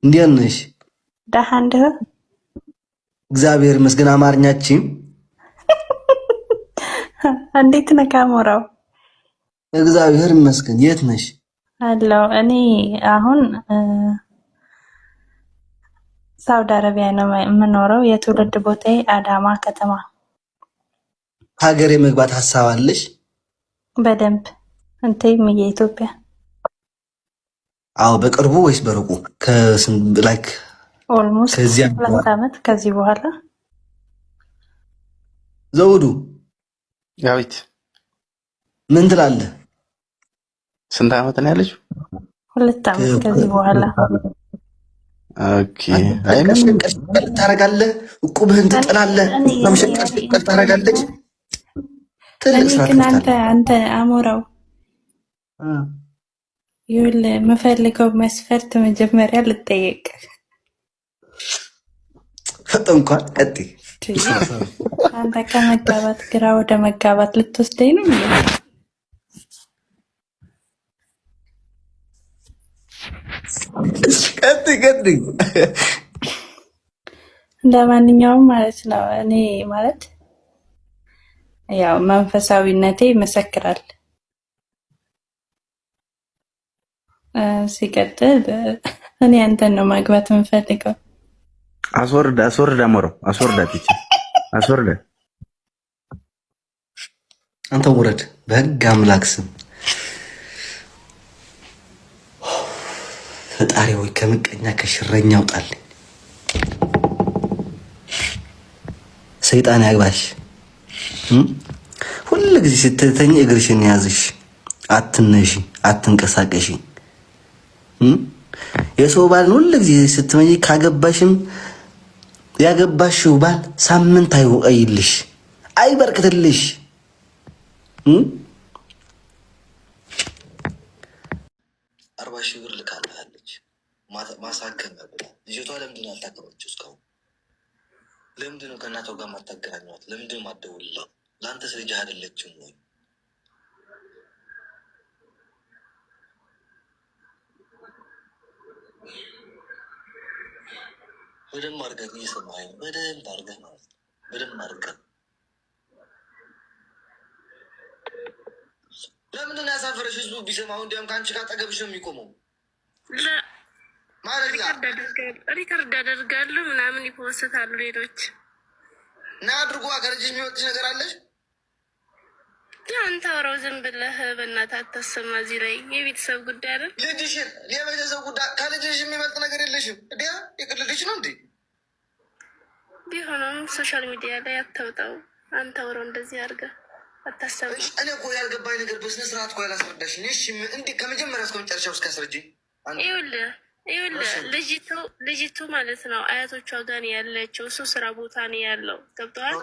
እንዴት ነሽ? ደህና እንደህ? እግዚአብሔር ይመስገን። አማርኛችን እንዴት ነህ አሞራው? እግዚአብሔር ይመስገን። የት ነሽ? አለሁ። እኔ አሁን ሳውዲ አረቢያ ነው የምኖረው። የትውልድ ቦታዬ አዳማ ከተማ። ሀገር የመግባት ሀሳብ አለሽ? በደንብ እንቴም የኢትዮጵያ። አዎ። በቅርቡ ወይስ በሩቁ? Like Almost ከዚያ 2 ዓመት ከዚህ በኋላ። ዘውዱ። አቤት። ምን ትላለህ? ስንት ዓመት ነው ያለችው? 2 ዓመት ከዚህ በኋላ። Okay። አይ ምንም። ሸቀል ታደርጋለህ፣ እቁብህን ትጥላለህ፣ ሸቀል ሸቀል ታደርጋለች። ትልቅ እኔ ስራ ግን አንተ ትከፍታለህ። አንተ አሞራው፣ ይኸውልህ የምፈልገው መስፈርት መጀመሪያ ልጠየቅ። ፈጠንኳል። ቀጥይ። አንተ ከመጋባት ግራ ወደ መጋባት ልትወስደኝ ነው እንዴ? ቀጥይ ቀጥይ። ለማንኛውም ማለት ነው እኔ ማለት ያው መንፈሳዊነቴ ይመሰክራል። ሲቀጥል እኔ አንተን ነው ማግባት የምፈልገው። አስወርድ አስወርድ፣ አሞራው አስወርዳት፣ ይቺ አስወርዳ። አንተ ውረድ፣ በህግ አምላክ ስም። ፈጣሪ ሆይ ከምቀኛ ከሽረኛ አውጣልኝ። ሰይጣን ያግባሽ። ሁል ጊዜ ስትተኝ እግርሽን ያዝሽ፣ አትነሺ፣ አትንቀሳቀሺ። የሰው ባልን ሁል ጊዜ ስትመኝ ካገባሽም ያገባሽው ባል ሳምንት አይቆይልሽ፣ አይበርክትልሽ። 40,000 ብር ልካልሃለች ማሳከሚያ ብላ። ልጅቷ ለምንድን ነው ያልታከመችው እስካሁን? ለምንድን ነው ከእናቷ ጋር ማታገናኟት? ለምንድን ነው ማትደውልላት? ለአንተስ ልጅህ አይደለችም ወይ? በደንብ አድርገህ እየሰማኸኝ ነው። በደንብ አድርገህ ማለት ነው። በደንብ አድርገህ። ለምንድን ነው ያሳፈረሽ? ህዝቡ ቢሰማው እንዲያውም ከአንቺ ጋር አጠገብሽ ነው የሚቆመው ማለት Record አደርጋለሁ ምናምን ይፖስታሉ ሌሎች። እና አድርጓ። ከልጅሽ የሚወጥሽ ነገር አለሽ? አንተ አውራው ዝም ብለህ በእናትህ አታሰማ። እዚህ ላይ የቤተሰብ ጉዳይ አይደል? ልጅሽን የቤተሰብ ጉዳይ ከልጅሽ የሚበልጥ ነገር የለሽም። እንዲያ የቅል ልጅ ነው እንዴ? ቢሆንም social media ላይ አታውጣው። አንተ አውራው እንደዚህ አድርገህ አታሰማ። እኔ እኮ ያልገባኝ ነገር በስነ ስርዓት እኮ ያላስረዳሽኝ። እሺ እንዴ ከመጀመሪያ እስከ መጨረሻው እስኪያስረጅኝ። ይኸውልህ ይኸውልህ ልጅቱ ማለት ነው አያቶቿ ጋር ነው ያለችው። እሱ ስራ ቦታ ነው ያለው። ገብቶሃል?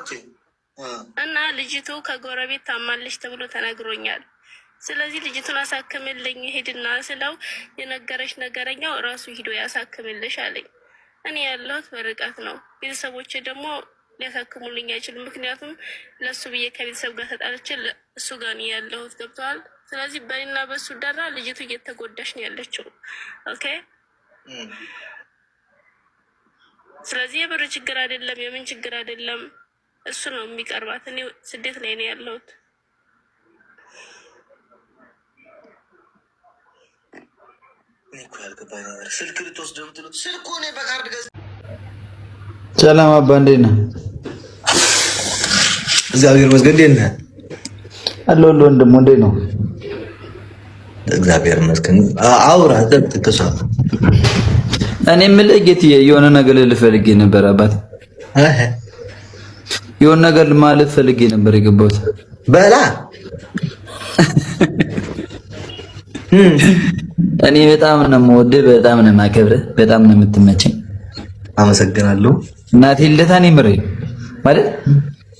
እና ልጅቱ ከጎረቤት ታማለች ተብሎ ተነግሮኛል። ስለዚህ ልጅቱን አሳክምልኝ ሂድና ስለው የነገረች ነገረኛው ራሱ ሂዶ ያሳክምልሽ አለኝ። እኔ ያለሁት በርቀት ነው። ቤተሰቦቼ ደግሞ ሊያሳክሙልኝ አይችሉም። ምክንያቱም ለእሱ ብዬ ከቤተሰብ ጋር ተጣልቼ እሱ ጋር ነው ያለሁት። ገብቶሃል? ስለዚህ በእኔና በእሱ ደራ ልጅቱ እየተጎዳች ነው ያለችው። Okay። ስለዚህ የብር ችግር አይደለም፣ የምን ችግር አይደለም። እሱ ነው የሚቀርባት። እኔ ስደት ላይ ነው ያለሁት። እኔ እኮ ያልገባኝ ነገር ስልክ ልትወስድ የምትሉት ስልኩ እኔ በካርድ ገዝ ሰላም አባ፣ እንዴት ነህ? እግዚአብሔር ይመስገን። እንዴት ነህ? አለሁልህ ወንድም፣ እንዴት ነው? እግዚአብሔር ይመስገን። አውራ ከሷ። እኔ የምልህ ጌትዬ፣ የሆነ ነገር ልልህ ፈልጌ ነበር አባት። የሆነ ነገር ማለት ፈልጌ ነበር የገባሁት። በላ። እኔ በጣም ነው የምወድህ፣ በጣም ነው የማከብርህ፣ በጣም ነው የምትመቸኝ። አመሰግናለሁ። እናቴ ልደታ እኔ ምሬ ማለት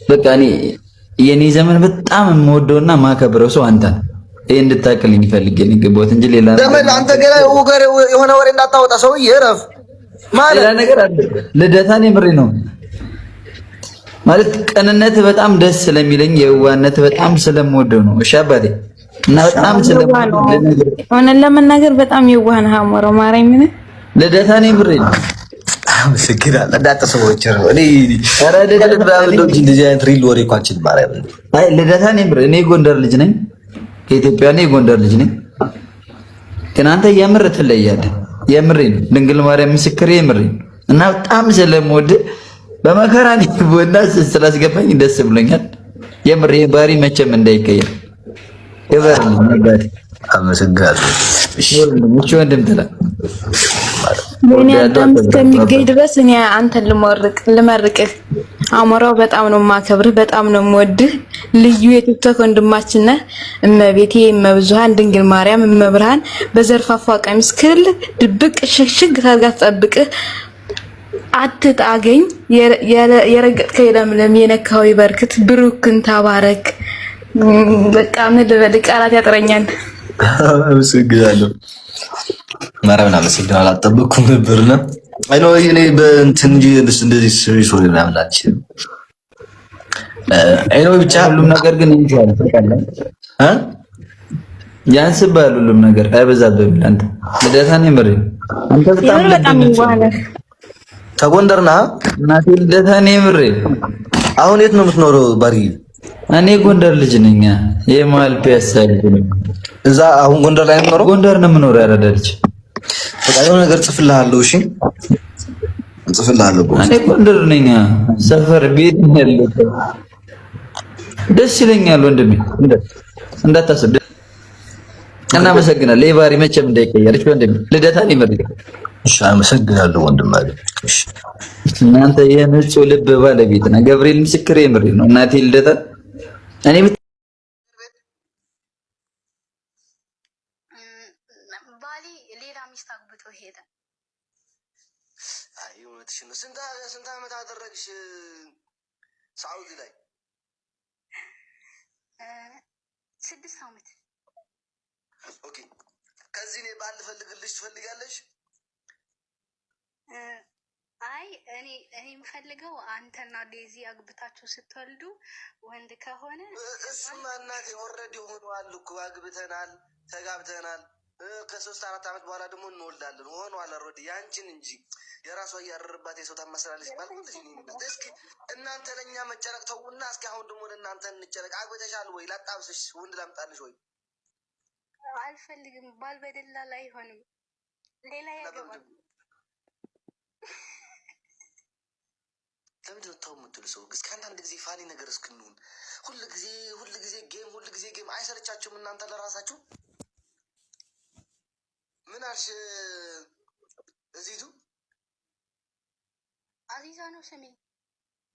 በቃ እኔ የኔ ዘመን በጣም የምወደውና የማከብረው ሰው አንተ ነህ። ይሄ እንድታውቅልኝ ፈልጌ ነው የገባሁት እንጂ ሌላ ዘመን አንተ ገና የሆነ ወሬ እንዳታወጣ ሰውዬ፣ እረፍ ማለት ሌላ ነገር አለ። ልደታ እኔ ምሬ ነው ማለት ቅንነት በጣም ደስ ስለሚለኝ የዋህነት በጣም ስለምወደው ነው። እሺ አባቴ፣ እና በጣም ስለምወደው እውነት ለመናገር በጣም የዋህ ነህ አሞራው፣ ማርያምን። ልደታ ነው ብሬ አመሰግናለሁ። እንዳጠሰቦች ነው እኔ እንደዚህ አይነት real ወሬ እኮ አልችልም። ማርያም አይ ልደታ ነው ብሬ። እኔ ጎንደር ልጅ ነኝ፣ ከኢትዮጵያ ነኝ፣ ጎንደር ልጅ ነኝ። ግን አንተ የምር ትለያለህ። የምሬ ነው። ድንግል ማርያም ምስክሬ፣ የምሬ ነው። እና በጣም ስለምወድ በመከራ እና ስላስገባኝ ደስ ብሎኛል። የምር ይሄ ባህሪ መቼም እንዳይቀየር ክበርልኝ አባቴ። አመሰግናለሁ። እሺ ወንድም ትላ እኔ አዳም እስከሚገኝ ድረስ እኔ አንተን ልመርቅህ። አሞራው በጣም ነው የማከብርህ፣ በጣም ነው የምወድህ። ልዩ የቲክቶክ ወንድማችን ነህ። እመቤቴ እመብዙሃን ድንግል ማርያም እመብርሃን በዘርፋፏ ቀሚስ ክልል ድብቅ ሽግሽግ ታርጋ ትጠብቅህ። አትጣገኝ። የረገጥከው ይለምለም፣ የነካው ይበርክት። ብሩክን ተባረክ። በቃ ምን ልበል፣ ቃላት ያጥረኛል። አመሰግናለሁ። ማርያምን አመሰግናለሁ። አልጠበቅኩም ነበርና አይ ነው እኔ በእንትን እንጂ እንደዚህ serious ወሬ ምናምን አልችልም። አይ ነው ብቻ ሁሉም ነገር ግን እንጃ እ ያንስብሃል ሁሉም ነገር አይበዛብህም። አንተ ልደታን የምሬ አንተ በጣም በጣም ይዋለህ ከጎንደር ነህ? እናቴ ልደታን የምሬ። አሁን የት ነው የምትኖረው? ባሪ እኔ ጎንደር ልጅ ነኝ። የመሀል ፒያሳ ልጅ ነኝ። እዛ አሁን ጎንደር ላይ ነው የምኖረው? ጎንደር ነው የምኖረው። ያረዳ ልጅ በቃ የሆነ ነገር ጽፍልሃለሁ። እሺ ጽፍልሃለሁ። እኔ ጎንደር ነኝ። ሰፈር ቤት ነው ያለው። ደስ ይለኛል ወንድሜ፣ እንዳታስብ። እናመሰግናለን። የባህሪ መቼም እንዳይቀየር። እሺ ወንድሜ፣ ልደታን ይመርቅ። እሺ አመሰግናለሁ ወንድም አለ። እሺ እናንተ የንጹህ ልብ ባለቤት ነህ። ገብርኤል ምስክሬ፣ የምሬ ነው። እናቴ ልደታ እኔ ባሌ ሌላ ሚስት አግብቶ ሄደ። አይ እውነትሽን ነው። ስንት ዓመት አደረግሽ ሳዑዲ ላይ? 6 ዓመት። Okay። ከዚህ እኔ ባል ልፈልግልሽ ትፈልጋለሽ? አይ እኔ የምፈልገው አንተና ዴዚ አግብታችሁ ስትወልዱ ወንድ ከሆነ እሱማ እናቴ already ሆኗል እኮ አግብተናል፣ ተጋብተናል። ከ3-4 ዓመት በኋላ ደግሞ እንወልዳለን። ሆኗል already። ያንቺን እንጂ የራሷ እያረረባት የሰው ታማስላለች ሲባል እስኪ እናንተ ለእኛ መጨነቅ ተውና፣ እስኪ አሁን ደግሞ ለእናንተ እንጨነቅ። አግብተሻል ወይ? ላጣብስሽ ወንድ ላምጣልሽ ወይ? አልፈልግም። ባል በደላላ አይሆንም፣ ሌላ ያገባል። ለምንድን ነው ተው የምትሉ ሰው? እስኪ አንዳንድ ጊዜ funny ነገር እስክንሆን ሁል ጊዜ ሁል ጊዜ game ሁል ጊዜ game አይሰለቻችሁም እናንተ ለራሳችሁ? ምን አልሽ? እዚቱ አዚዛ ነው ስሜ።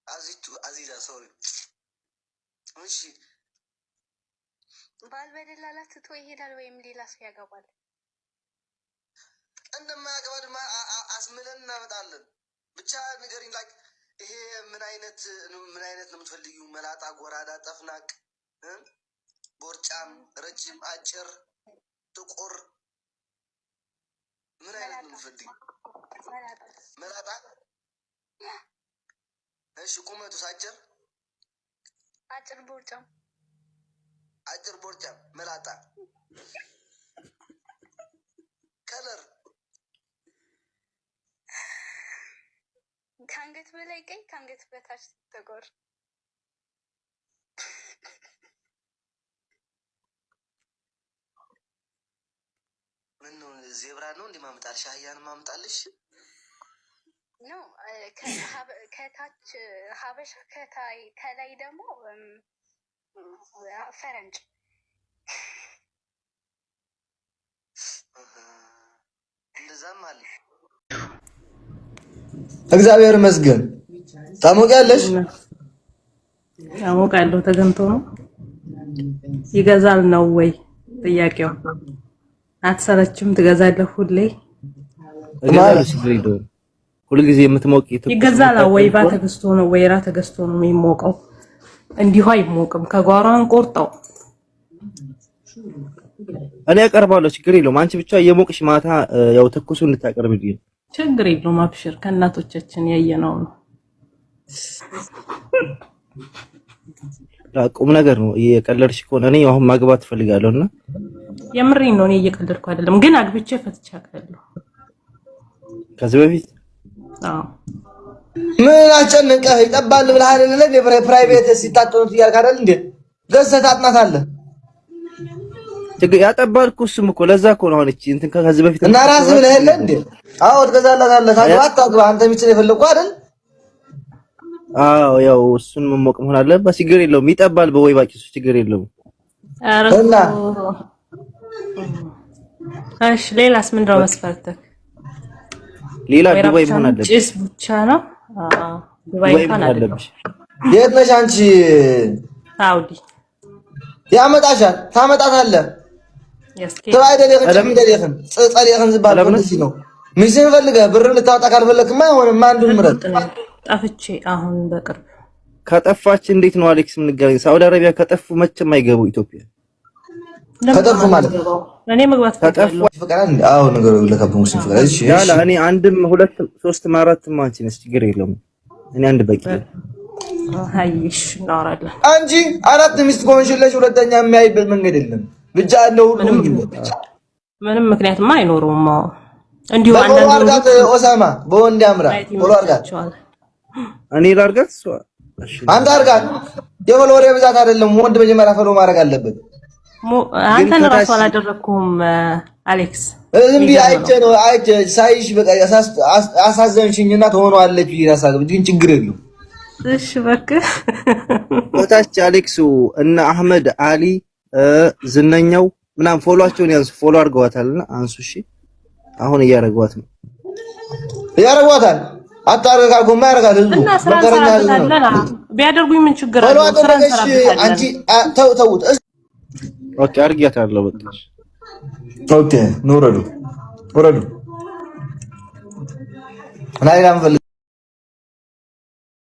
አዚቱ አዚዛ sorry። እሺ ባል በደላላ ትቶ ይሄዳል ወይም ሌላ ሰው ያገባል። እንደማያገባ ድማ አስምለን እናመጣለን። ብቻ ንገሪኝ like ይሄ ምን አይነት ምን አይነት ነው የምትፈልጊው? መላጣ፣ ጎራዳ፣ ጠፍናቅ፣ ቦርጫም፣ ረጅም፣ አጭር፣ ጥቁር ምን አይነት ነው የምትፈልጊው? መላጣ። እሺ ቁመቱስ? አጭር አጭር፣ ቦርጫም፣ አጭር፣ ቦርጫም፣ መላጣ። Color ከአንገት በላይ ቀይ፣ ከአንገት በታች ጥቁር። ምን ነው zebra ነው እንዴ ማምጣልሽ? አህያን ማምጣልሽ? No ከታች ሀበሻ ከላይ ደግሞ ፈረንጅ። እንደዛም አለ። እግዚአብሔር ይመስገን። ታሞቂያለሽ? አሞቃለሁ። ተገንቶ ነው ይገዛል ነው ወይ ጥያቄው? አትሰለችም? ትገዛለህ ሁሌ? ሁልጊዜ የምትሞቅ ይገዛል። ወይባ ተገዝቶ ነው ወይራ ተገዝቶ ነው የሚሞቀው። እንዲሁ አይሞቅም። ከጓሯን ቆርጠው እኔ አቀርባለሁ፣ ችግር የለውም። አንቺ ብቻ እየሞቅሽ ማታ ያው ትኩሱ እንድታቀርብልኝ። ችግር የለውም። አብሽር፣ ከእናቶቻችን ያየነው ነው። ቁም ነገር ነው። እየቀለድሽ ከሆነ እኔ አሁን ማግባት እፈልጋለሁ እና የምሬን ነው። እኔ እየቀለድኩ አይደለም፣ ግን አግብቼ ፈትቼ አውቃለሁ። ከዚህ በፊት። አዎ። ምን አስጨነቀህ? ይጠባል ብለህ አይደለ? Private ሲታጠኑት እያልክ አይደል እንዴ? ገዝተህ ታጥናታለህ። ችግር ያጠባል እኮ እሱም እኮ ለዛ እኮ ነው። አሁን እቺ እንትን ከዚህ በፊት እና ራስህ ብለህ የለ እንዴ? አዎ፣ ትገዛላታለህ። ታግባ አታግባ አንተ ሚስት የፈለኩህ አይደል? አዎ፣ ያው እሱን መሞቅ መሆን አለበት። ችግር የለውም፣ ይጠባል በወይባ ጭሱ፣ ችግር የለውም። ኧረ እና እሺ፣ ሌላስ ምንድነው መስፈርትህ? ሌላ ወይራ ዱባይ ብቻ መሆን ነው? አለብሽ። ጭስ ብቻ ነው? አዎ፣ ዱባይ ዱባይ እንኳን መሆን አይደለም። አለብሽ። የት ነሽ አንቺ? ሳውዲ። ያመጣሻል፣ ታመጣታለህ። ያስኬድ። ትባይ ደሌኽን ጭሚ ደሌኽን ፀሌኽን ዝበሃል ቀለም ነው? ፖሊሲ ነው። ሚስትን ፈልገህ ብር ልታወጣ ካልፈለክማ አይሆንም። አንዱን ምረጥ። ጠፍቼ አሁን በቅርብ። ከጠፋች እንዴት ነው አሌክስ የምንገናኝ? ሳውዲ አረቢያ ከጠፉ መቼም አይገቡ ኢትዮጵያ። ከጠፉ ማለት? እኔ መግባት ከጠፉ ፈልጋለሁ። ፍቅር አዎ፣ ነገሩ ለካብ ሙስሊም ፍቅር። እሺ። لا እኔ አንድም ሁለትም ሶስትም አራትም አንቺ ነሽ፣ ችግር የለውም። እኔ አንድ በቂ ነው። አይሽ እናወራለን። አንቺ አራት ሚስት ከሆንሽለሽ ሁለተኛ የሚያይበት መንገድ የለም። ብቻ እንደ ሁሉ ምንም ምክንያትማ አይኖረውም። አዎ፣ እንዲሁ በ follow አንዳንድ አርጋት ኦሳማ፣ በወንድ ያምራ ማየት follow አርጋት። ይመቻቸዋል። እኔ ላርጋት እሷ እሺ። አንተ አርጋት። የ follower ብዛት አይደለም፣ ወንድ መጀመሪያ follow ማድረግ አለበት። አንተን ከታች- ራሱ አላደረግኩም አሌክስ። ዝም ብዬ አይቼ ነው፣ አይቼ ሳይሽ በቃ አሳዘንሽኝና ትሆነዋለች ብዬ ሳስብ ግን ችግር የለውም። እሺ በቃ። ከታች አሌክሱ እና አህመድ አሊ ዝነኛው ምናምን follow ኣቸውን ያንሱ። Follow አድርገዋታልና አንሱ። እሺ፣ አሁን እያደረጓት ነው። ያረጓታል። አታርግ ካልኩማ ያረጋል ህዝቡ። እና ስራ መከረኛ ህዝብ ነው። እንሰራበታለን። ቢያደርጉኝ ምን ችግር follow አለው? ስራ አደረገሽ አንቺ እንሰራበታለን። ተው ተውት። Okay፣ አድርጊያታለሁ በቃ። Okay፣ ውረዱ ውረዱ። እና ሌላ ምፈልግ